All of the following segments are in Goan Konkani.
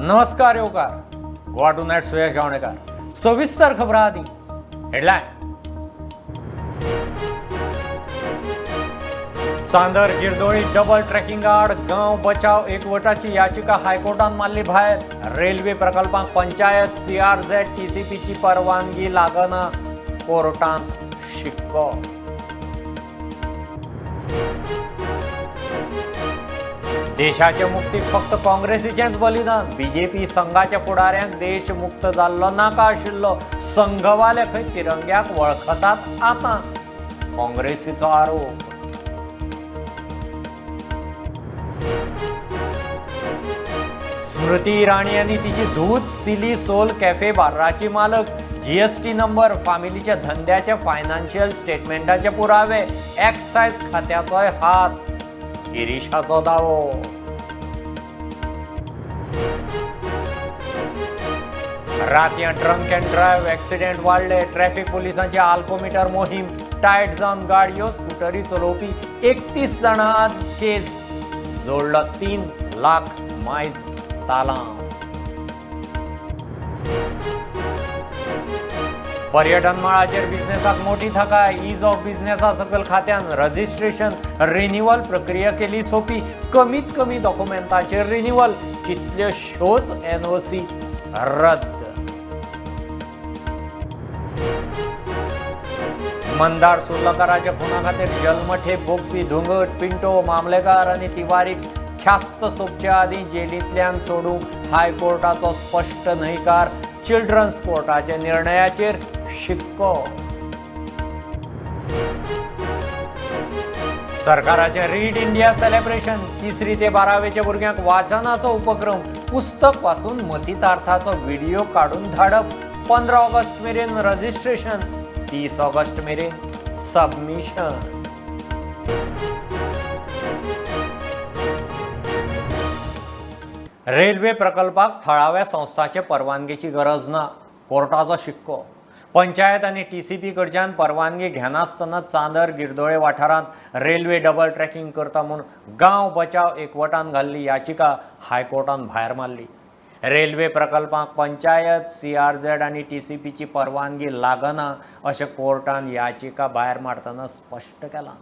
नमस्कार येवकार गोवा टुनायट सुयश गावणेकर. सविस्तर खबरां आदी हेडलायन्स. चांदर गिरदोळी डबल ट्रॅकिंग आड गांव बचाव एकवटाची याचिका हायकोर्टान मारली भायर. रेल्वे प्रकल्पांक पंचायत सीआरझेड टीसीपीची परवानगी लागना, कोर्टान शिक्को. देशाचे मुक्तीक फक्त काँग्रेसीचेंच बलिदान, बीजेपी संघाच्या फुडाऱ्यांक देश मुक्त जाल्लो नाका आशिल्लो, संघवाले खंय तिरंग्याक वळखतात आतां, काँग्रेसीचो आरोप. स्मृती इराणी आनी तिची धूत सिली सोल कॅफे बार्राची मालक, जीएसटी नंबर, फामिलीच्या धंद्याचे फायनान्शियल स्टेटमेंटाचे पुरावे, एक्सायज खात्याचोय हात, गिरीशाचो दावो. रातयां ड्रंक अँड ड्रायव्ह एक्सिडेंट वाडले, ट्रॅफिक पुलिसांची आल्कोमिटर मोहीम, टायट जावन गाडयो स्कुटरी चलोवपी 31 जाणां केस, जोडलो 3 लाख मायज तालांव. पर्यटन मळाचेर बिझनेसाक मोठी थाकाय, is of बिझनेसा सकयल खात्यान रजिस्ट्रेशन रिन्युअल प्रक्रिया केली सोपी, कमीत कमी डॉक्युमेंटाचेर रिन्युअल, कितल्योश्योच एनओसी रद्द. मंदार सुर्लकाराच्या खुना खातीर जल्मठेप भोगपी धुंगट, पिंटो, मामलेकार आनी तिवारीक ख्यास्त सोंपचे आदीं जेलींतल्यान सोडूंक हायकोर्टाचो स्पश्ट न्हयकार, चिल्ड्रन्स कोर्टाच्या निर्णयाचेर शिक्को. सरकाराचें रीड इंडिया सेलेब्रेशन, 3री ते 12वेच्या भुरग्यांक वाचनाचो उपक्रम, पुस्तक वाचून मतितार्थाचो व्हिडिओ काडून धाडप, 15 ऑगस्ट मेरेन रजिस्ट्रेशन, 30 ऑगस्ट मेरेन सबमिशन. रेल्वे प्रकल्पाक थळाव्या संस्थांचे परवानगेची गरज ना, कोर्टाचो शिक्को. पंचायत आनी टीसीपी कडच्यान परवानगी घेनासतना चांदर गिरदोळे वाठारांत रेल्वे डबल ट्रॅकिंग करता म्हूण गांव बचाव एकवटान घाल्ली याचिका हायकोर्टान भायर मारली. रेल्वे प्रकल्पाक पंचायत सीआरझेड आनी टीसीपीची परवानगी लागना अशें कोर्टान याचिका भायर मारतना स्पश्ट केलां.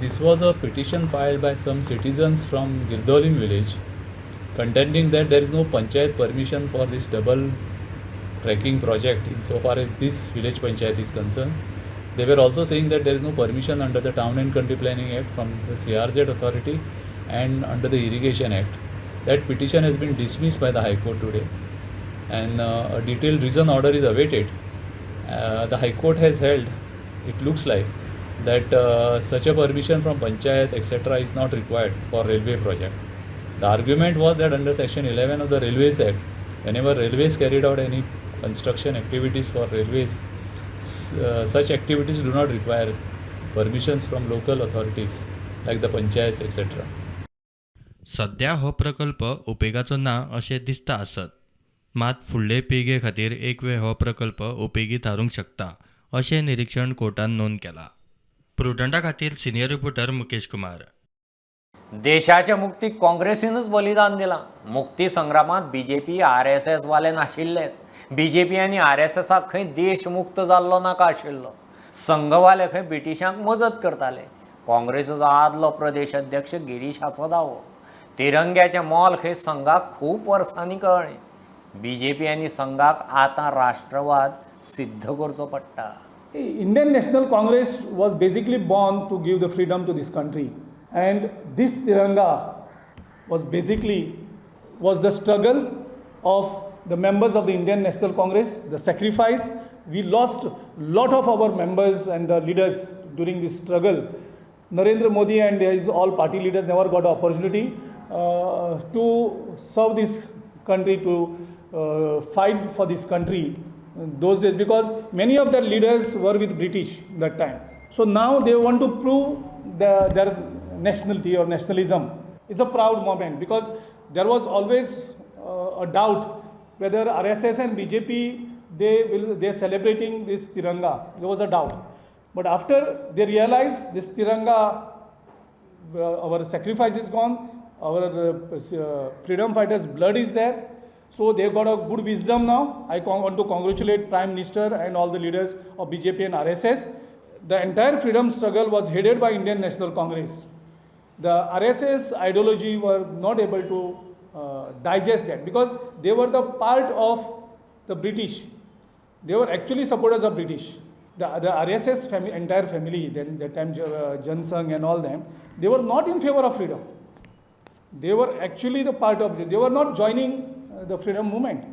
This was a petition filed by some citizens from Girdolim village contending that there is no panchayat permission for this double tracking project insofar as this village panchayat is concerned. They were also saying that there is no permission under the Town and Country Planning Act from the CRZ authority and under the Irrigation Act. That petition has been dismissed by the High Court today, and a detailed reason order is awaited. The High Court has held, it looks like, that such a permission from panchayat etc. is not required for railway project. The argument was that under section 11 of the Railways Act, whenever railways carried out any construction activities for railways, such activities do not require permissions from local authorities like the panchayats etc. सध्या हो प्रकल्प उपेगाचो ना अशें दिसता आसत, मात फुडले पिळगे खातीर एक वेळ हो प्रकल्प उपेगी थारूंक शकता अशें निरीक्षण कोर्टान नोंद केलां. प्रुडंटा खातीर सिनियर रिपोर्टर मुकेश कुमार. देशाच्या मुक्तीक काँग्रेसीनूच बलिदान दिलां. मुक्ती संग्रामांत बीजेपी आरएसएस वाले नाशिल्लेच. बीजेपी आनी आरएसएसाक खंय देश मुक्त जाल्लो नाका आशिल्लो, संघवाले खंय ब्रिटिशांक मजत करताले. काँग्रेसीचो आदलो प्रदेश अध्यक्ष गिरीशाचो दावो. तिरंग्याचें मोल खंय संघाक खूब वर्सांनी कळ्ळें. बीजेपी आनी संघाक आतां राष्ट्रवाद सिद्ध करचो पडटा. Indian National Congress was basically born to give the freedom to this country. And this Tiranga was basically was the struggle of the members of the Indian National Congress, the sacrifice. We lost lot of our members and the leaders during this struggle. Narendra Modi and his all party leaders never got the opportunity to serve this country, to fight for this country those days, because many of their leaders were with British that time. So now they want to prove their nationality or nationalism. It's a proud moment because there was always a doubt whether RSS and BJP they're celebrating this Tiranga. There was a doubt. But after they realized this Tiranga, our sacrifice is gone, our freedom fighters' blood is there. So they got a good wisdom now. I want to congratulate Prime Minister and all the leaders of BJP and RSS. The entire freedom struggle was headed by Indian National Congress. The RSS ideology were not able to digest that because they were the part of the British. They were actually supporters of British. The RSS family, entire family, then that time Jan Sangh and all them, they were not in favor of freedom. They were actually the part of, they were not joining the freedom movement.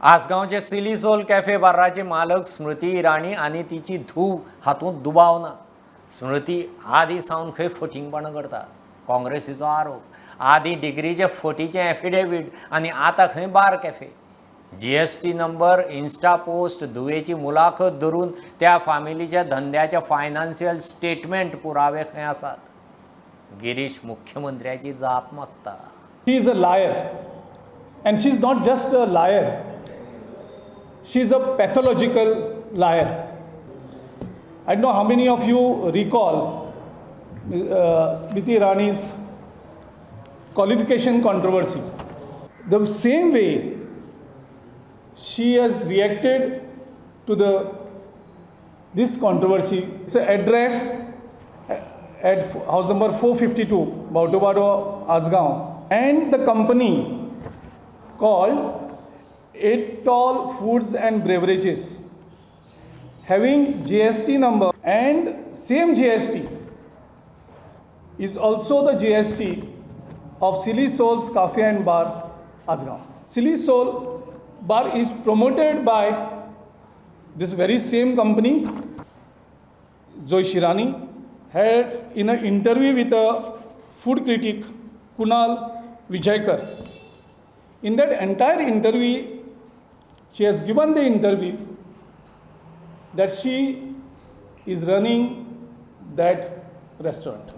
आसगांवचे silly soul cafe बार्राचे मालक स्मृती इराणी आनी तिची धूव हातूंत दुबाव ना. स्मृती आदी सावन खंय फटींगपणां करता, काँग्रेसीचो आरोप. आदी डिग्रीचे फटीचें एफिडेवीट आनी आतां खंय bar cafe. GST number, insta post, धुवेची मुलाखत धरून त्या फामिलीच्या धंद्याचे फायनान्शियल स्टेटमेंट पुरावे खंय आसात. गिरीश मुख्यमंत्र्याची जाप मागता. She is a liar and she is not just a liar, she is a pathological liar. I don't know how many of you recall Smriti Irani's qualification controversy. The same way she has reacted to this controversy. It's an address at house number 452, Bautobado, Asgaon, and the company called Etol Foods and Beverages, having GST number and same GST is also the GST of Silly Souls Cafe and Bar, Asgaon. Silly Soul Bar is promoted by this very same company. Zoish Irani had in an interview with a food critic Kunal Vijaykar. In that entire interview, she has given the interview that she is running that restaurant.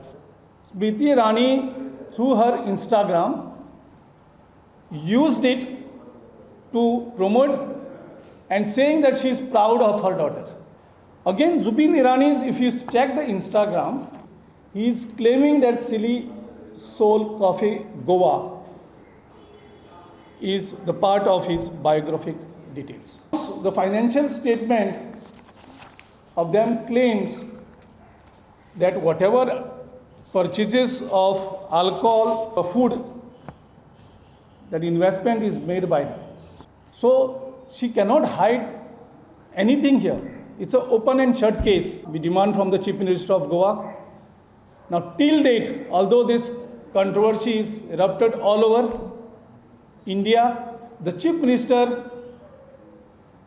Smriti Irani, through her Instagram, used it to promote and saying that she is proud of her daughter. Again, Zubin Irani's, if you check the Instagram, he is claiming that Silly Soul Coffee Goa is the part of his biographic details. The financial statement of them claims that whatever purchases of alcohol or food, that investment is made by them. So she cannot hide anything here. It's an open and shut case. We demand from the Chief Minister of Goa. Now till date, although this controversy is erupted all over India, the Chief Minister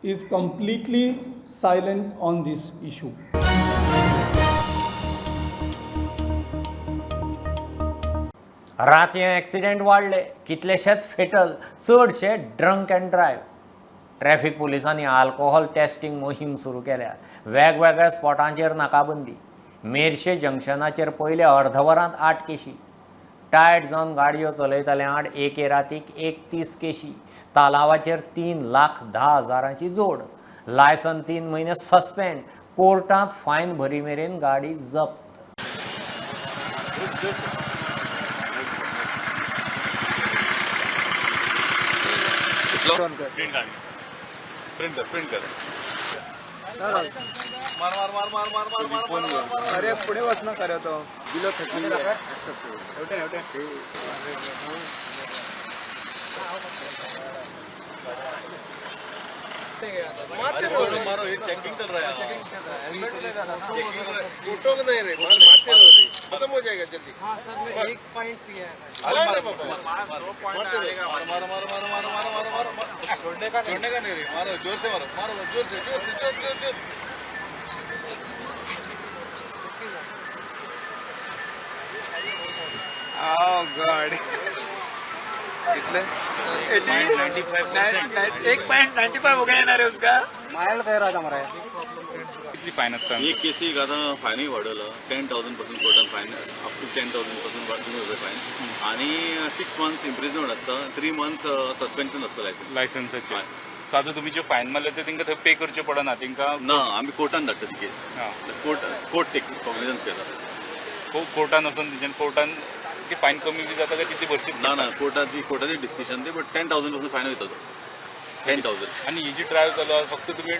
is completely silent on this issue. रातये accident वाडले, कितलेशेच फेटल, चडशे ड्रंक अँड ड्रायव्ह. ट्रॅफिक पुलिसांनी आल्कोहोल टेस्टिंग मोहीम सुरू केल्या. वेगवेगळ्या स्पॉटांचेर नाकाबंदी. मेरशे जंक्शनाचेर पयल्या अर्दवरांत 8 केशी. टायर्ड जावन गाडयो चलयताले आड एके रातीक 31 केशी. तालावाचेर 3,10,000 जोड. लायसन 3 म्हयने सस्पेंड. कोर्टांत फायन भरी मेरेन गाडी जप्त. प्रिंट कर. मार मार मार मार मार मार मार मार. अरे पुढे वच ना करे तो बिलो थकली. एवढे एवढे मारो मारो. ये चेकिंग चल रहा है. फोटो नहीं रे, मारते रहो रे, खत्म हो जाएगा जल्दी. हां सर, मैं 1 पॉइंट पिया है. अरे मारो मारो मारो मारो मारो मारो मारो मारो. छोड़ने का नहीं रे, मारो जोर से, मारो मारो जोर से, जोर से, जोर जोर जोर. Oh God. कितने 95%. 1.95 हो गया ना रे उसका. मायल खंय रावता मरे. कितली फायन आसता? एक केसीक आतां फायनूय वाडयला. 10,000 पासून कोर्टान फायन, अप टू 10,000 पासून वाडून फायन आनी 6 मंथ्स इम्प्रिजनमेंट आसता, 3 मंथ्स सस्पेन्शन आसता लायसन्स लायसन्साचेर. सो आतां तुमी जे फायन मारले ते तांकां थंय पे करचें पडना तांकां? ना, आमी कोर्टान धाडटा ती केस. कोर्ट टेक कॉग्निजन्स घेता. कोर्टान वचून तेंच्यान कोर्टान ती फायन कमी बी जाता काय तितली भरची? ना ना, कोर्टाची डिस्कशन ती, बट 10,000 पासून फायन वयता तो, 10,000. आनी ही जी ड्रायव्ह चालू आसा फक्त तुमी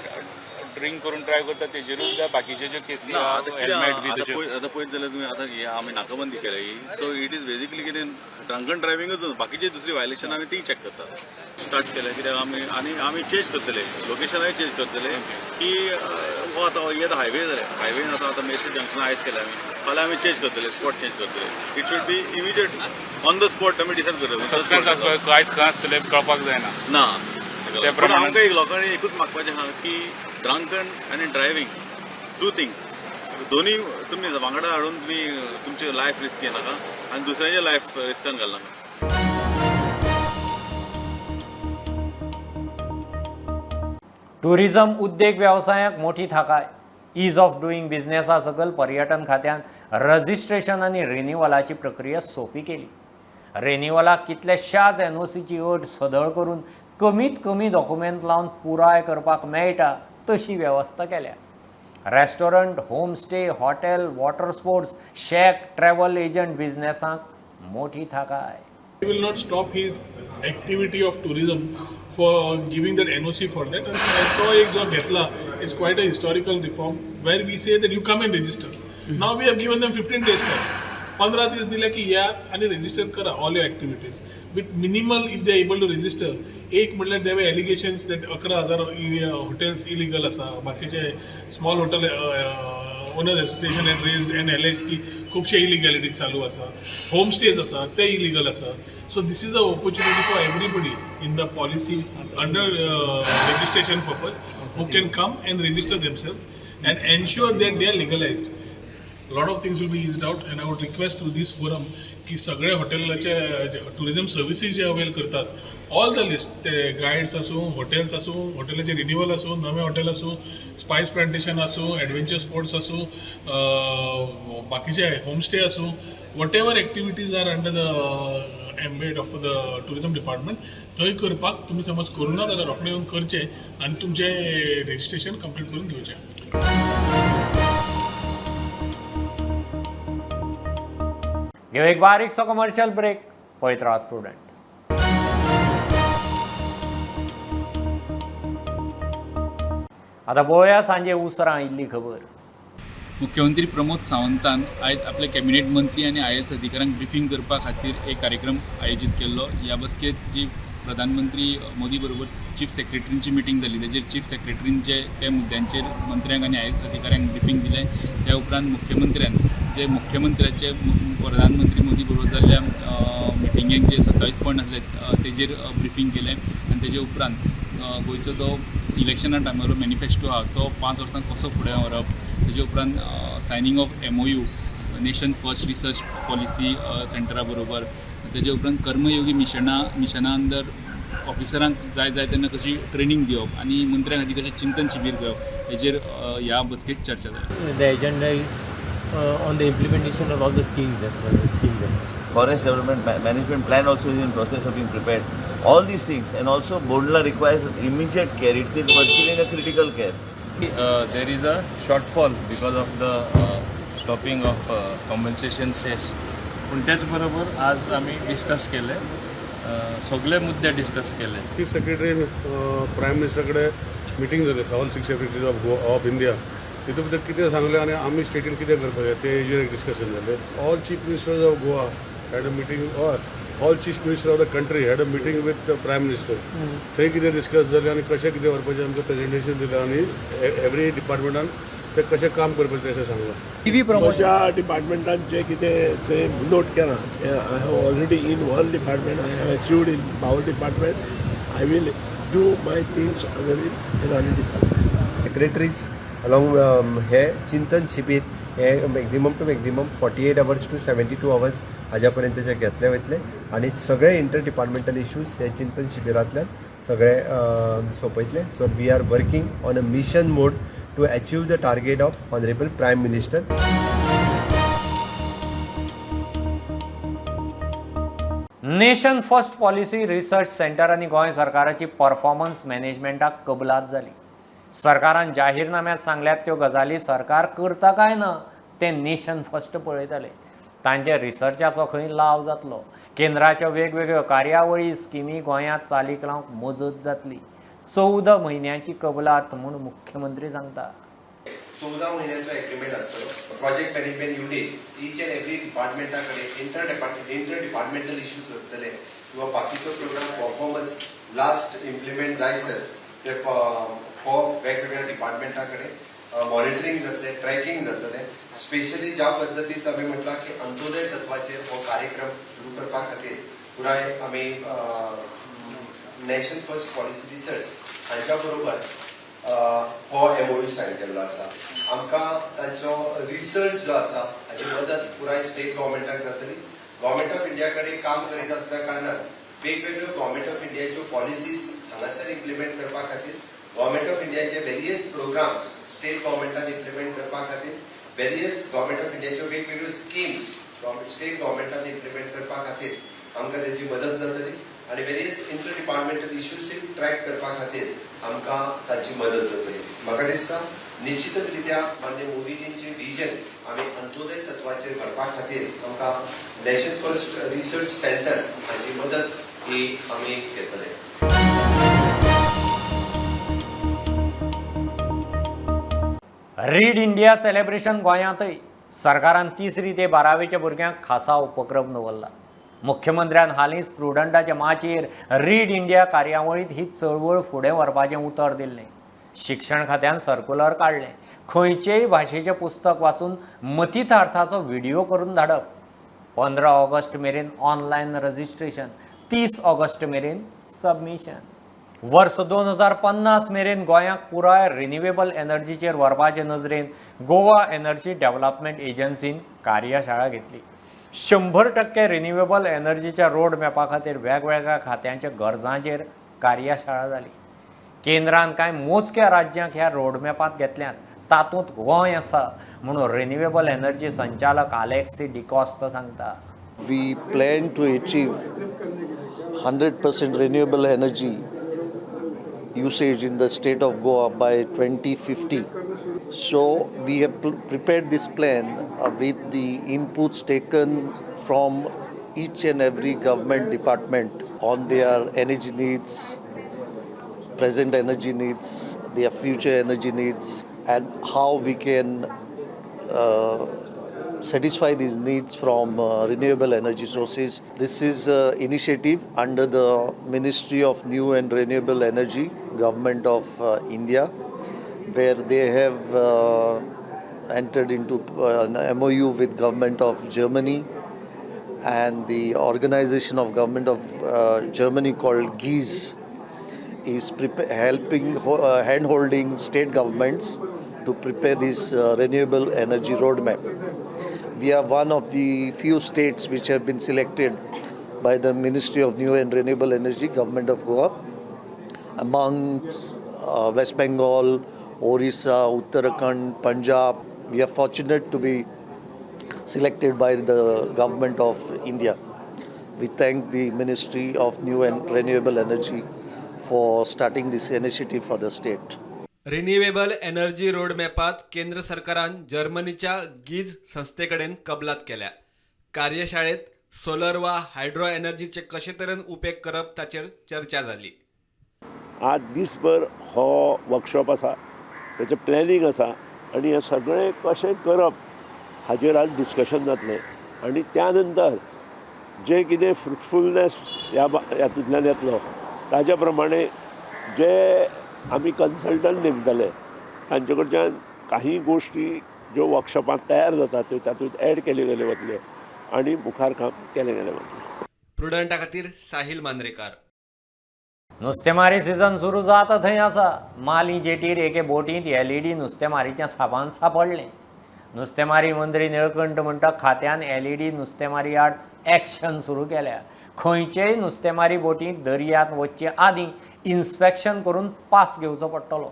ड्रिंक करून ड्रायव्ह करता तेजेरूच काय बाकीचे ज्यो केसी हेल्मेट बी तशें? आतां पळयत जाल्यार तुमी आतां आमी नाकाबंदी केल्या ही, सो it is basically कितें ड्रंकन ड्रायव्हिंगूच, बाकीचे दुसरी व्हायलेशन आमी ती चॅक करता. स्टार्ट केलें कित्याक आमी आनी आमी चेंज करतले, लोकेशनाय चेंज करतले की हो आतां हे आतां हायवे जाले, हायवे आतां आतां मेरशे जंक्शन आयज केलें आमी, फाल्यां आमी चेंज करतले, स्पॉट चेंज करतले. It should be immediate on the spot आमी डिसायड करतले. सस्पेन्स आसपाक आयज खंय आसतलें कळपाक जायना. ना, पूण आमकां एक लोकांनी एकूच मागपाचें आहा की ड्रंकन आनी ड्रायव्हिंग टू थिंग्स दोन्ही तुमी वांगडा हाडून तुमी तुमची लायफ रिस्क घेनाका आनी दुसऱ्यांचे लायफ रिस्कान घालनाका. टुरिझम उद्देग वेवसायाक मोठी थाकाय. ईज ऑफ डुईंग बिझनेसा सकयल पर्यटन खात्यान रजिस्ट्रेशन आनी रिन्युअलाची प्रक्रिया सोंपी केली. रिन्युअलाक कितल्याशाच एनओसीची अट सदळ करून कमीत कमी डॉक्युमेंट लावन पुराय करपाक मेळटा तशी वेवस्था केल्या. Restaurant, homestay, hotel, water sports, shack, travel agent बिझनेसांक मोठी थाकाय. He will not stop his activity of tourism for giving that NOC for that. And तो एक जो घेतला is quite a historical reform where we say that you come and register. Now we have given them 15 days time. 15 दीस दिले की येयात आनी रजिस्टर करा all your activities with minimal if they able to register. एक म्हटल्यार there were allegations that 11,000 hotels illegal आसा, बाकीचे small hotel owners association had raised and alleged की खुबशे इलिगॅलिटीज चालू आसा, होम स्टेज आसा ते इलिगल आसा. So this is a opportunity for everybody in the policy under registration purpose who can come and register themselves and ensure that they are legalised. Lot of things will be eased out and I would request through this forum की सगळे हॉटेलाचे टुरिझम सर्विसीज जे अवेल करतात ऑल the list, ते गायड्स आसूं, हॉटेल्स आसूं, हॉटेलाचे रिन्युअल आसूं, नवे हॉटेल आसूं, स्पायस प्लांटेशन आसूं, एडवेंचर स्पोर्ट्स आसूं, बाकीचे होमस्टे आसूं, whatever activities are under the ambit of the tourism department थंय करपाक तुमी समज करूं ना जाल्यार रोखडें येवन करचें आनी तुमचें रजिस्ट्रेशन कंप्लीट करून घेवचें. घेऊ एक बारीकसो कमर्शियल ब्रेक. पळयत रावात प्रुडंट. आतां पळोवया सांजे उसरां आयिल्ली खबर. मुख्यमंत्री प्रमोद सावंतान आयज आपले कॅबिनेट मंत्री आनी IAS अधिकाऱ्यांक ब्रिफींग करपा खातीर एक कार्यक्रम आयोजीत केल्लो. ह्या बसकेंत जी प्रधानमंत्री मोदी बरोबर चीफ सेक्रेटरींची मिटींग जाली तेजेर चीफ सेक्रेटरींचे त्या मुद्द्यांचेर मंत्र्यांक आनी IAS अधिकाऱ्यांक ब्रिफींग दिलें. त्या उपरांत मुख्यमंत्र्यान जे मुख्यमंत्र्याचे प्रधानमंत्री मोदी बरोबर जाल्ल्या मिटिंगेक जे 27 पॉयंट आसले तेजेर ब्रिफींग केलें आनी तेजे उपरांत गोंयचो जो इलेक्शना टायमार मॅनिफेस्टो आहा तो 5 वर्सां कसो फुडें व्हरप, तेजे उपरांत signing of MOU nation first research policy सेंटरा बरोबर, तेजे उपरांत कर्मयोगी मिशना अंदर ऑफिसरांक जाय जाय तेन्ना कशी ट्रेनींग दिवप आनी मंत्र्यां खातीर कशें चिंतन शिबीर घेवप हेजेर ह्या बसकेंत चर्चा जाली. The agenda is on the implementation of all the schemes. Forest development management plan also is in process of being prepared. All these things, and also Bondla requires immediate care. It's in virtually in a critical care. There is a shortfall because of the stopping of compensation cess. पण त्याचबरोबर आज आम्ही डिस्कस केले, सगळे मुद्दे डिस्कस केले. चीफ सेक्रेटरी प्रायम मिनिस्टरकडे मिटींग जाली, all 6 secretaries of Goa of India. तितून भितर कितें सांगलें आनी आमी स्टेटीन कितें करपाक जाय ते हेजेर एक डिस्कशन जालें. All chief ministers of Goa had a meeting, or all chief minister of the country had a meeting with the prime minister. थंय कितें डिस्कस जालें आनी कशें कितें व्हरपाचें आमकां प्रेजेंटेशन दिलें आनी एवरी डिपार्टमेंटान ते कशें काम करपाचें तें सांगलां. म्हज्या डिपार्टमेंटान जें कितें थंय नोट केलां तें I have already in one department, I have achieved in power department. I will do my things in another department. Secretaries along हे चिंतन शिबीर हे maximum to maximum 48 hours to 72 hours हाज्या पर्यंतचे घेतले वयतले आनी सगळे इंटर डिपार्टमेंटल इश्यूज हे चिंतन शिबिरांतल्यान सगळे सोंपयतले. So we are working on a mission mode to achieve the target of honourable prime minister. Nation first policy research centre आनी गोंय सरकाराची परफॉर्मन्स मॅनेजमेंटाक कबलात जाली. सरकारान जाहीरनाम्यात सांगल्यात त्यो गजाली सरकार करता काय ना ते नेशन फर्स्ट पळयताले. तांच्या रिसर्चाचो खंय लाव जातलो, केंद्राच्यो वेगवेगळ्यो कार्यावळी स्किमी गोंयांत चालीक लावंक मजत जातली. 14 म्हयन्यांची कबलात म्हूण मुख्यमंत्री सांगता. 14 म्हयन्यांचो एग्रीमेंट आसतलो. Project management unit each and every डिपार्टमेंटा कडेन इंटर डिपार्टमेंटल इश्यूज आसतले किंवा बाकीचो प्रोग्राम परफॉर्मन्स लास्ट इम्प्लिमेंट जायसर ते हो वेगवेगळ्या डिपार्टमेंटा कडेन मॉनिटरींग जातलें, ट्रॅकिंग जातलें. स्पेशली ज्या पद्दतीन आमी म्हटलां की अंत्योदय तत्वाचेर हो कार्यक्रम सुरू करपा खातीर पुराय आमी नॅशनल फर्स्ट पॉलिसी रिसर्च हांच्या बरोबर हो एमओयू सायन केल्लो आसा. आमकां तांचो रिसर्च जो आसा हाची मदत पुराय स्टेट गव्हर्मेंटाक जातली. गव्हर्मेंट ऑफ इंडिया कडेन काम करीत आसल्या कारणान वेगवेगळ्यो गव्हर्मेंट ऑफ इंडियाच्यो पॉलिसीज हांगासर इम्प्लिमेंट करपा खातीर, गव्हर्मेंट ऑफ इंडियाचे वेरियस प्रोग्राम्स स्टेट गव्हर्मेंटान इम्प्लिमेंट करपा खातीर, वेरियस गव्हर्मेंट ऑफ इंडियाच्यो वेगवेगळ्यो स्किम्स स्टेट गव्हर्मेंटान इम्प्लिमेंट करपा खातीर आमकां तेजी मदत जातली आनी वेरियस इंटर डिपार्टमेंटल इश्यूजूय ट्रॅक करपा खातीर आमकां तांची मदत जातली. म्हाका दिसता निश्चितच रित्या माननीय मोदीजींचें विजन आमी अंत्योदय तत्वाचेर व्हरपा खातीर आमकां नॅशनल फर्स्ट रिसर्च सेंटर हाची मदत ही आमी घेतले. रीड इंडिया सेलिब्रेशन गोंयांतय सरकारान 3री ते 12वेच्या भुरग्यांक खासा उपक्रम दवरला. मुख्यमंत्र्यान हालींच प्रुडंटाच्या माचयेर रीड इंडिया कार्यावळींत ही चळवळ फुडें व्हरपाचें उतर दिल्लें. शिक्षण खात्यान सर्कुलर काडलें. खंयचेय भाशेचें पुस्तक वाचून मतितार्थाचो व्हिडियो करून धाडप. 15 ऑगस्ट मेरेन ऑनलायन रजिस्ट्रेशन, 30 ऑगस्ट मेरेन सबमिशन. वर्स 2050 मेरेन गोंयाक पुराय रिन्युएबल एनर्जीचेर व्हरपाचे नजरेन गोवा एनर्जी डेव्हलपमेंट एजन्सीन कार्यशाळा घेतली. 100% रिन्युएबल एनर्जीच्या रोड मॅपा खातीर वेगवेगळ्या खात्यांच्या गरजांचेर कार्यशाळा जाली. केंद्रान कांय मोजक्या राज्यांक ह्या रोड मॅपांत घेतल्यात, तातूंत गोंय आसा म्हणून रिन्युएबल एनर्जी संचालक आलेक्सी डिकॉस्त सांगता. We plan to achieve 100% renewable energy usage in the state of Goa by 2050. So we have prepared this plan with the inputs taken from each and every government department on their energy needs, present energy needs, their future energy needs, and how we can satisfy these needs from renewable energy sources. This is an initiative under the Ministry of New and Renewable Energy, Government of India, where they have entered into an MOU with Government of Germany and the organization of Government of Germany called GIZ is helping, hand-holding state governments to prepare this renewable energy roadmap. We are one of the few states which have been selected by the Ministry of New and Renewable Energy, Government of Goa, among West Bengal, Orissa, Uttarakhand, Punjab. We are fortunate to be selected by the Government of India. We thank the Ministry of New and Renewable Energy for starting this initiative for the state. Renewable energy रोडमॅपात केंद्र सरकारान जर्मनीच्या गीज संस्थेकडेन कबलात केल्या. कार्यशाळेत सोलर वा हायड्रो एनर्जीचे कशे तरेन उपेग करप ताचेर चर्चा जाली. आज दिसभर हो वर्कशॉप आसा, ताचें प्लॅनिंग आसा आनी हें सगळें कशें करप हाजेर आज डिस्कशन जातलें आनी त्या नंतर जें कितें फ्रुटफुलनेस ह्या हातूंतल्यान येतलो ताज्या प्रमाणे जे आमी कन्सल्टंट नेमतले तांचे कडच्यान काही गोश्टी ज्यो वर्कशॉपांत तयार जाता त्यो तातूंत एड केल्यो गेल्यो वतल्यो आनी मुखार काम केलें गेलें वतलें. प्रुडंटा खातीर साहिल मांद्रेकार. नुस्तेमारी सिजन सुरू जाता थंय आसा. माली जेटीर एके बोटींत एलईडी नुस्तेमारीचें सामान सांपडलें. नुस्तेमारी मंत्री निळकंठ म्हणटा खात्यान एलईडी नुस्तेमारी आड एक्शन सुरू केल्या. खंयचेय नुस्तेमारी बोटींत दर्यांत वचचे आदीं इन्स्पेक्शन करून पास घेवचो पडटलो.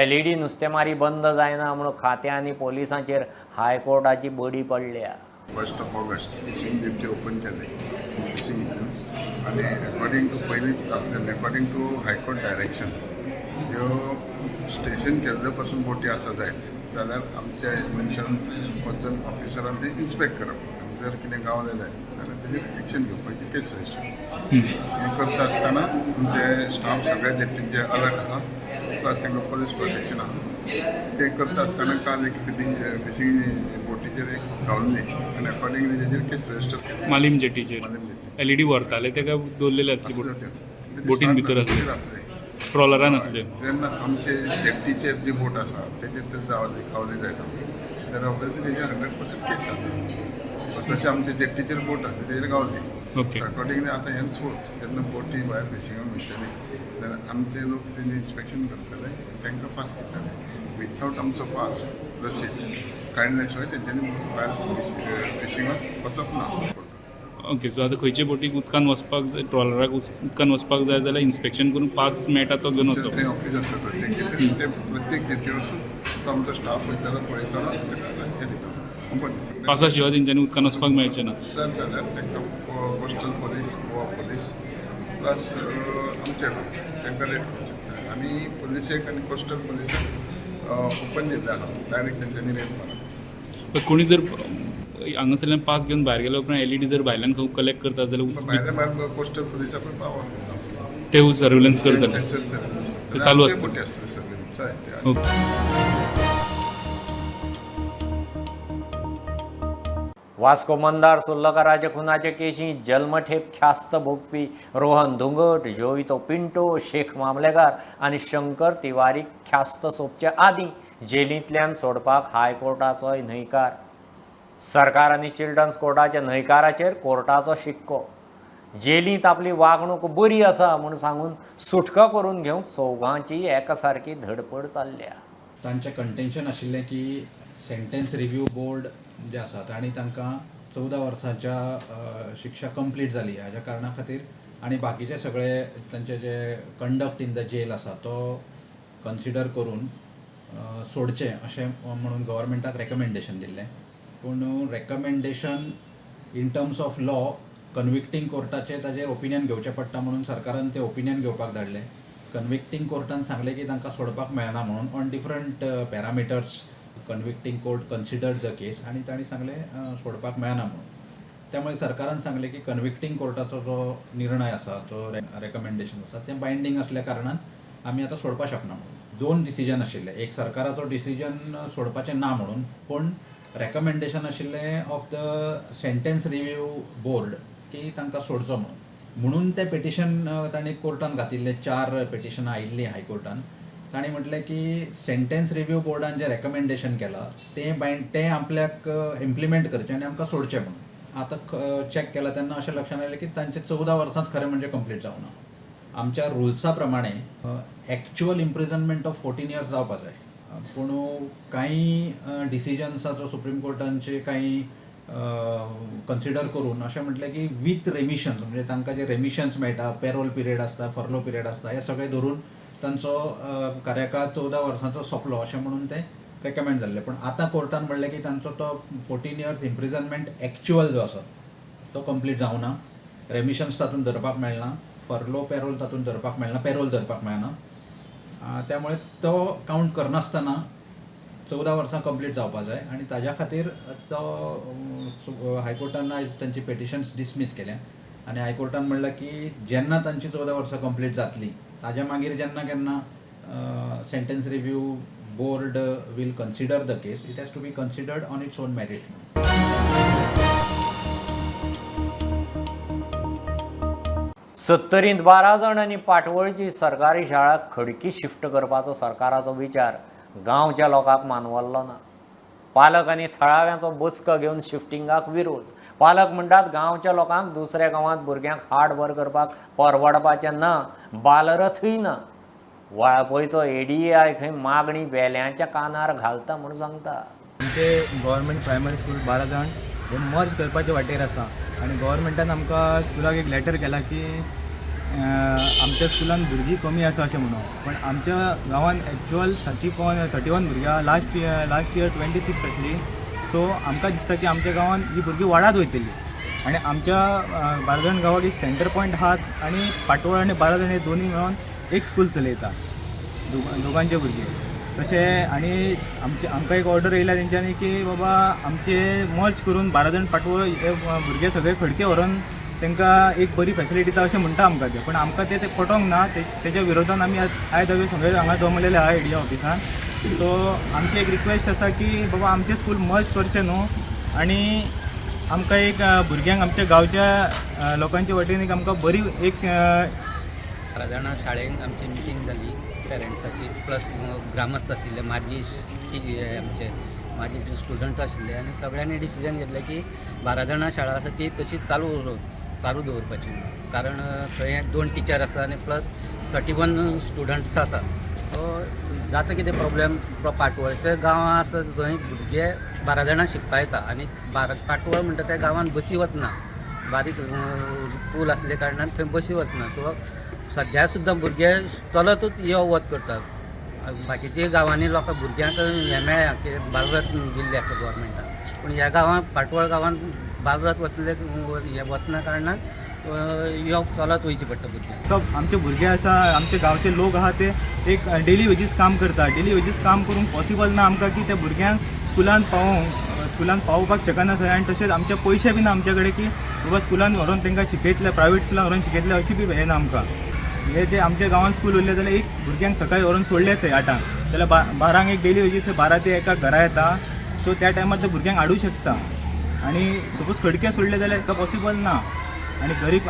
एलईडी नुस्तेमारी बंद जायना म्हणून खात्या आनी पोलिसांचेर हायकोर्टाची बडी पडल्या. 1st of August fishing jetty open केले फिशींग आनी अकॉर्डिंग टू पयलींच आसलेलें according to high court direction ह्यो स्टेशन केल्ल्यो पासून बोटी आसा जायत जाल्यार आमच्या मनशान वचून ऑफिसरान ते इन्स्पेक्ट करप आनी जर कितें गावलें जायत जाल्यार तेजेर एक्शन घेवपाची केस रजिस्टर. हें करता आसतना आमचे स्टाफ सगळे जेटीचे अलर्ट आसा, प्लस तांकां पोलीस प्रोटेक्शन आसा. तें करता आसतना काल एक फिशींग बोटीचेर एक गावल्ली आनी अकॉर्डिंगली तेजेर केस रजिस्टर केली. मालीम जेटीचेर एलईडी व्हरताले तेका दवरलेले आसले बोटीन भितर आसले, ट्रॉलरान आसले. जेन्ना आमचे जेटीचेर जी बोट आसा तेजेर तर गावली जायत आमी जाल्यार ऑब्वियसली तेजेर 100% केस जाता. तशें आमचे जेटीचेर बोट आसा तेजेर गावली. ओके. अकॉर्डिंगली आतां हेन्सफोर्थ जेन्ना बोटी भायर फिशिंगाक वयतली जाल्यार आमचे लोक तेजें इन्स्पेक्शन करतले, तांकां पास दितले. विथआवट आमचो पास रसीद काडल्या शिवाय तेंच्यांनी भायर फिशिंगाक वचप ना. ओके. सो आतां खंयचे बोटीक उदकान वचपाक जाय, ट्रॉलराक उदकान वचपाक जाय जाल्यार इन्स्पेक्शन करून पास मेळटा तो घेवन वचप. थंय ऑफीस आसता प्रत्येक जेटीर, ते प्रत्येक जेटीर वचून तो आमचो स्टाफ वयतालो पळयतालो ताका हें दितालो. पासा शिवाय तेंच्यांनी उदकान वचपाक मेळचें ना जाल्यार तांकां coastal police, Goa police plus आमचे लोक तांकां रेट करूंक शकता. आनी पोलिसेक आनी कोस्टल पोलिसाक ओपन दिल्लें आसा, डायरेक्ट तेंच्यांनी रेट मारप. कोणी जर हांगासरल्यान पास घेवन भायर गेल्या उपरांत एलईडी जर भायल्यान खंय कलेक्ट करता जाल्यार भायल्या भायर कोस्टल पोलिसा पण पावर ते सर्वेलन्स करतले, चालू आसता. वास्को मंदार सुर्लकाराच्या खुनाचे केशी जल्मठेप ख्यास्त भोगपी रोहन धुंगट, जोवितो पिंटो, शेख मामलेकार आनी शंकर तिवारी ख्यास्त सोंपचे आदीं जेलींतल्यान सोडपाक हायकोर्टाचोय न्हयकार. सरकार आनी चिल्ड्रन्स कोर्टाच्या न्हयकाराचेर कोर्टाचो शिक्को. जेलींत आपली वागणूक बरी आसा म्हूण सांगून सुटका करून घेवंक चौगांची एकासारकी धडपड चल्ल्या. तांचें कंटेन्शन आशिल्लें की सेंटेन्स रिव्यू बोर्ड जे आसा तांणी तांकां 14 वर्सांच्या शिक्षा कंप्लीट जाली हाज्या कारणा खातीर आनी बाकीचे सगळे तांचे जे कंडक्ट इन the jail आसा तो कन्सिडर करून सोडचें अशें म्हणून गव्हर्मेंटाक रेकमेंडेशन दिल्लें. पूण recommendation in terms of law convicting कोर्टाचें ताजेर ओपिनियन घेवचें पडटा म्हणून सरकारान तें ओपिनियन घेवपाक धाडलें. कन्विक्टींग कोर्टान सांगलें की तांकां सोडपाक मेळना म्हणून on different parameters convicting court considered the case आनी तांणी सांगलें सोडपाक मेळना म्हणून. त्यामुळे सरकारान सांगलें की कन्विक्टींग कोर्टाचो जो निर्णय आसा, जो रेकमेंडेशन आसा तें बायंडींग आसल्या कारणान आमी आतां सोडपाक शकना म्हणून. दोन डिसिजन आशिल्ले, एक सरकाराचो डिसिजन सोडपाचें ना म्हणून, पूण रेकमेंडेशन आशिल्लें of the sentence review board की तांकां सोडचो म्हणून. म्हणून तें पिटिशन तांणी कोर्टान घातिल्लें, 4 पिटिशनां आयिल्लीं हायकोर्टान. तांणी म्हटलें की सेंटेन्स रिव्यू बोर्डान जें रेकमेंडेशन केलां तें तें आपल्याक इम्प्लिमेंट करचें आनी आमकां सोडचें म्हणून. आतां चॅक केलां तेन्ना अशें लक्षांत आयलें की तांचें 14 वर्सांच खरें म्हणजे कंप्लीट जावना. आमच्या रुल्सा प्रमाणे एक्च्युअल इम्प्रिजनमेंट ऑफ 14 इयर्स जावपा जाय, पूण कांय डिसिजन्साचो सुप्रीम कोर्टांचे कांय कन्सिडर करून अशें म्हटलें की विथ रेमिशन्स, म्हणजे तांकां जे रेमिशन्स मेळटा, पॅरोल पिरियड आसता, फर्लो पिरियड आसता, हे सगळें धरून तांचो कार्यकाळ 14 वर्सांचो सोंपलो अशें म्हणून ते रेकमेंड जाल्ले. पूण आतां कोर्टान म्हणलें की तांचो तो 14 इयर्स इम्प्रिजनमेंट एक्च्युअल जो आसा तो कंप्लीट जावना, रेमिशन्स तातूंत धरपाक मेळना, फर्लो पॅरोल तातूंत धरपाक मेळना, पॅरोल धरपाक मेळना, त्यामुळे तो कावंट करनासतना 14 वर्सां कंप्लीट जावपा जाय. आनी ताज्या खातीर तो हायकोर्टान आयज तांची पिटिशन्स डिसमीस केल्या आनी हायकोर्टान म्हणलां की जेन्ना तांची 14 वर्सां कंप्लीट जातली ताज्या मागीर जेन्ना केन्ना sentence review board will consider the case, it has to be considered on its own merit. सत्तरींत 12 जाण आनी पाटवळची सरकारी शाळा खडकी शिफ्ट करपाचो सरकाराचो विचार गांवच्या लोकांक मानवल्लो ना. पालक आनी थळाव्यांचो बसका घेवन शिफ्टिंगाक विरोध. पालक म्हणटात गांवच्या लोकांक दुसऱ्या गांवांत भुरग्यांक हाड व्हर करपाक परवडपाचें ना, बालरथूय ना. वाळपयचो एडीआय खंय मागणी वेल्यांच्या कानार घालता म्हूण सांगता. आमचे गव्हर्मेंट प्रायमरी स्कूल 12 जाण हे मर्ज करपाचे वाटेर आसा आनी गव्हर्मेंटान आमकां स्कुलाक एक लेटर केला की आमच्या स्कुलान भुरगीं कमी आसा अशें म्हणून, पण आमच्या गांवान एक्चुअल 31 भुरगीं आहा. लास्ट इयर 26 आसली. सो आमकां दिसता की आमच्या गांवान ही भुरगीं वाडत वयतली आनी आमच्या बाराजण गांवाक एक सेंटर पॉयंट आहा आनी पाटवळ आनी बाराजण हे दोनूय मेळोन एक स्कूल चलयता. दोगांचे भुरगे तशें. आनी आमचे आमकां एक ऑर्डर येयला तेंच्यांनी की बाबा आमचे मर्ज करून बाराजण पाटवळ हे भुरगे सगळे खडके व्हरोन तांकां एक बरी फॅसिलिटी दिता अशें म्हणटा आमकां ते, पूण आमकां ते पटोवंक ना. तेच्या विरोधान आमी आयज आमी सगळे हांगा जमलेले आहा एडीए ऑफिसान. सो आमची एक रिक्वेस्ट आसा की बाबा आमचें स्कूल मर्ज करचें न्हू आनी आमकां एक भुरग्यांक आमच्या गांवच्या लोकांच्या वटेन एक आमकां बरी एक बाराजणां शाळेन आमची मिटींग जाली पेरंट्साची प्लस ग्रामस्थ आशिल्ले, माजी आमचे माजी स्टुडंट आशिल्ले आनी सगळ्यांनी डिसिजन घेतलें की बाराजणां शाळा आसा ती तशीच चालू दवरपाची, कारण थंय 2 टिचर आसा आनी प्लस 31 स्टुडंट्स आसा. सो जाता कितें प्रॉब्लेम, पाटवळचे गांवां आसा थंय भुरगे बाराजणां शिकपा येता आनी पाटवळ म्हणटा त्या गांवांत बसी वतना, बारीक पूल आसले कारणान थंय बसी वतना. सो सद्या सुद्दां भुरगे चलतूच यो वच करतात. बाकीच्या गांवांनी लोकां भुरग्यांक हें मेळ्ळा की बालरथ दिल्ले आसा गव्हर्मेंटान, पूण ह्या गांवांत पाटवळ गांवांत बालरथ वतले हे वतना कारणान यो चलत वयचें पडटा भुरग्यांक. आमचे भुरगे आसा, आमचे गांवचे लोक आहा ते एक डेली वेजीस काम करता. डेली वेजीस काम करूंक पॉसिबल ना आमकां की त्या भुरग्यांक स्कुलान पावोवंक, स्कुलान पावोवपाक शकना थंय. आनी तशेंच आमचे पयशे बी ना आमचे कडेन की बाबा स्कुलान व्हरोन तांकां शिकयतले, प्रायवेट स्कुलान व्हरोन शिकयतले अशी बी हें ना आमकां. हे जे आमच्या गांवांत स्कूल उरलें जाल्यार एक भुरग्यांक सकाळी व्हरोन सोडले थंय 8ांक जाल्यार 12ंक एक डेली वेजीस 12 ते 1 घरा येता. सो त्या टायमार ते भुरग्यांक हाडूं शकता. आनी सपोज खडके सोडले जाल्यार ताका पॉसिबल ना. आनी गरीब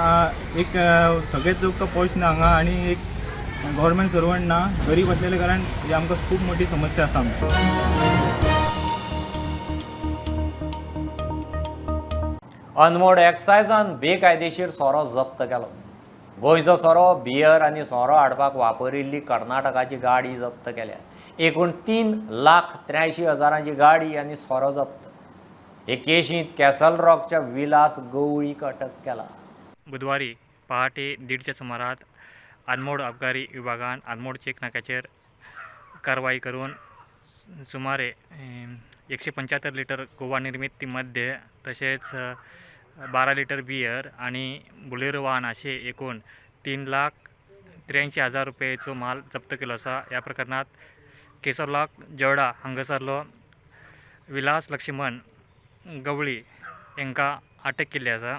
एक सगळेच लोक तो पोश ना हांगा आनी एक गव्हर्मेंट सर्वंट ना, गरीब आसलेल्या कारण ही आमकां खूब मोठी समस्या आसा आमची. अनमोड एक्सायजान बेकायदेशीर सोरो जप्त केलो. गोंयचो सोरो, बियर आनी सोरो हाडपाक वापरिल्ली कर्नाटकाची गाडी जप्त केल्या. एकूण 3,83,000 गाडी आनी सोरो जप्त. हे केशींत कॅसल रॉकच्या विलास गवळीक अटक केला. बुधवारी पहाटे 1:30च्या सुमारात अनमोड अबकारी विभागान अनमोड चेक नाक्याचेर कारवाई करून सुमारे 175 लिटर गोवा निर्मित मद्य तशेंच 12 लिटर बियर आणि बुलेरो वाहन असे एकूण 3,83,000 रुपयेचो माल जप्त केलो आसा. ह्या प्रकरणात केसरलॉक जवडा हांगासरलो विलास लक्ष्मण गवळी हांकां अटक केल्ली आसा.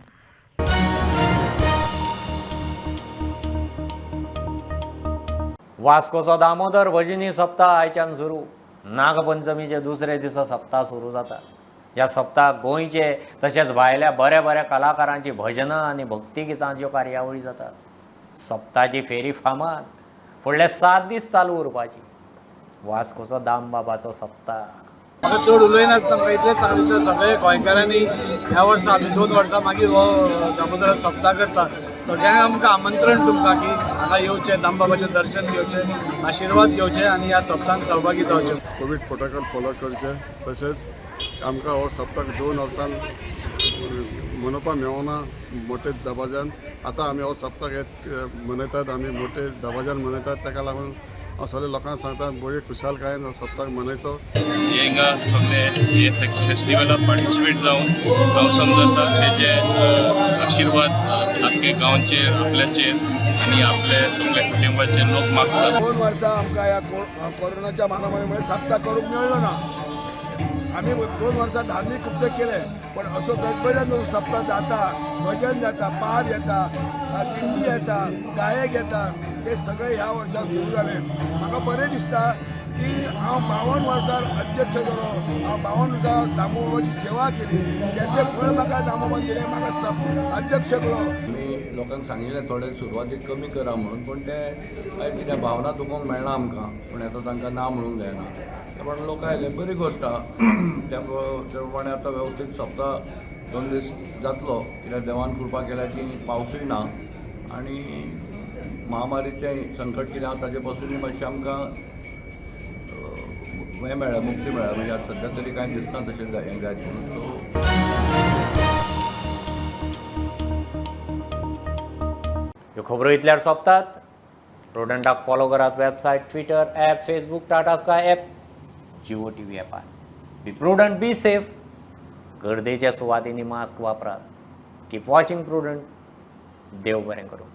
वास्कोचो दामोदर भजनी सप्ताह आयच्यान सुरू. नागपंचमीचे दुसरे दिसा सप्ताह सुरू जाता. ह्या सप्ताहाक गोंयचे तशेंच भायल्या बऱ्या बऱ्या कलाकारांची भजनां आनी भक्तिगितांच्यो कार्यावळी जातात. सप्ताहाची फेरी फामाद फुडले 7 दीस चालू उरपाची. वास्कोचो दामबाबाचो सप्ताह. म्हाका चड उलयनासतना म्हाका इतलेंच सांगलें, सगळे गोंयकारांनी ह्या वर्सा आमी 2 वर्सां मागीर हो दामोदर सप्ताह करता. सगळ्यांक आमकां आमंत्रण तुमकां की हांगा येवचें, दामबाबाचें दर्शन घेवचें, आशिर्वाद घेवचे आनी ह्या सप्ताहान सहभागी जावचें. कोवीड प्रोटोकॉल फॉलो करचें, तशेंच आमकां हो सप्तक 2 वर्सां मनोवपाक मेळना मोठे दबाज्यान. आतां आमी हो सप्तक हे मनयतात, आमी मोठे दबाज्यान मनयतात. ताका लागून हांव सगळे लोकांक सांगता बरी खुशालकायेन हो सप्तक मनयचो. हिंगा सगळे हे फेस्टिवलाक पार्टिसिपेट जावन हांव समजता तेजे आशिर्वाद आख्खे गांवचेर, आपल्याचेर आनी आपले सगळे कुटुंबाचे लोक मागतात. 2 वर्सां आमकां ह्या कोरोनाच्या महामारीमुळे सप्तक करूंक मेळ्ळो ना. आमी 2 वर्सां धार्मीक कृत्य केले, पण असो गजबजान जो सप्ताह जाता, भजन जाता, पार येता, दिंडी येता, गायक येता, ते सगळे ह्या वर्सा सुरू जाले. म्हाका बरें दिसता की हांव 52 वर्सां अध्यक्ष जालो, हांव 52 वर्सां दामोबाबाची सेवा केली, तेचें फळ म्हाका दामोबाबान दिलें, म्हाका अध्यक्ष केलो. आमी लोकांक सांगिल्लें थोडे सुरवातीक कमी करा म्हणून, पूण ते काय कितें भावना दुखोवंक मेळना आमकां, पूण आतां तांकां ना म्हणूंक जायना. त्या प्रमाणे लोक आयले, बरी गोश्ट आहा. त्या प्रमाणे आतां वेवस्थीत सप्ताह 2 दीस जातलो, कित्याक देवान कृपा केल्या की पावसूय ना आनी महामारीचें संकट कितें आहा ताजे पासूनय मातशें आमकां हें मेळ्ळें, मुक्ती मेळ्ळ्या. म्हणजे आतां सद्या तरी कांय दिसना तशें हें जायत म्हणून. सो ह्यो खबरो इतल्यार सोंपतात. प्रुडंटाक फॉलो करात website, Twitter, app, Facebook, Tata Sky app, Jio TV ॲपार. Be prudent, be safe. गर्देच्या सुवातींनी मास्क वापरात. Keep watching Prudent. देव बरें करूं.